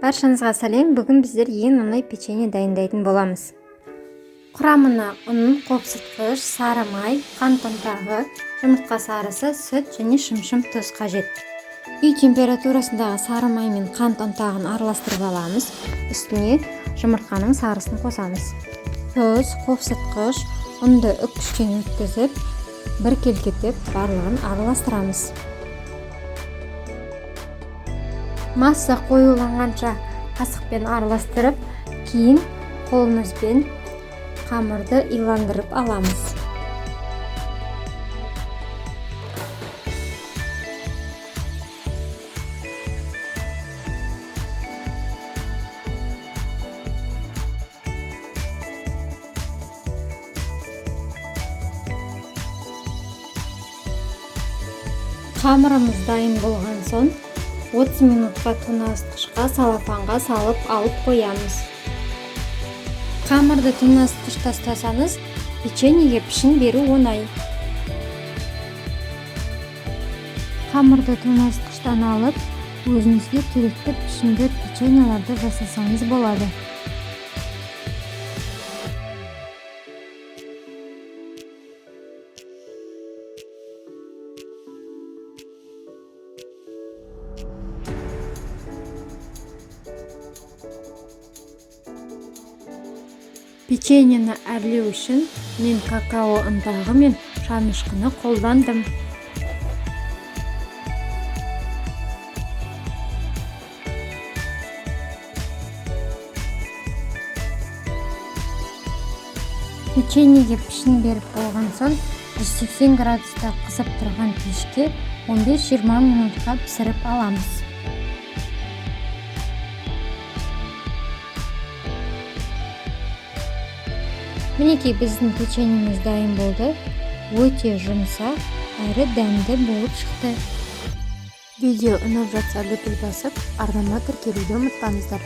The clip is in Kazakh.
Баршаңызға сәлем. Бүгін біздер ең оңай печенье дайындайтын боламыз. Құрамына ұн, қопсытқыш, сары май, қант ұнтағы, жұмыртқа сарысы, сүт және шымшым тұз қажет. Үй температурасындағы сары май мен қант ұнтағын араластырып аламыз. Үстіне жұмыртқаның сарысын қосамыз. Тұз, қопсытқыш, ұнды үккіштен өткізіп, біркелкітіп барлығын араластырамыз. Масса қоюланғанша қасықпен араластырып, кейін қолымызбен қамырды иландырып аламыз. Қамырымыз дайын болған соң 30 минутқа тоңазытқышқа салафанға салып алып қоямыз. Қамырды тоңазытқышта ұстасаңыз, печеньеге пішін беру оңай. Қамырды тоңазытқыштан алып, өзіңізге керекті пішінді печеньелерді жасасаңыз болады. Печеньені әрлеу үшін мен какао ұнтағы мен шанышқыны қолдандым. Печеньеге пішін беріп болған соң 180 градуста қызып тұрған пешке 15-20 минутқа пісіріп аламыз. Мінекей, біздің печеньеміз дайын болды. Өте жұмсақ әрі дәмді болып шықты. Видео ұнап жатса, лүпіл басып, арнама тіркелуді ұмытпаңыздар.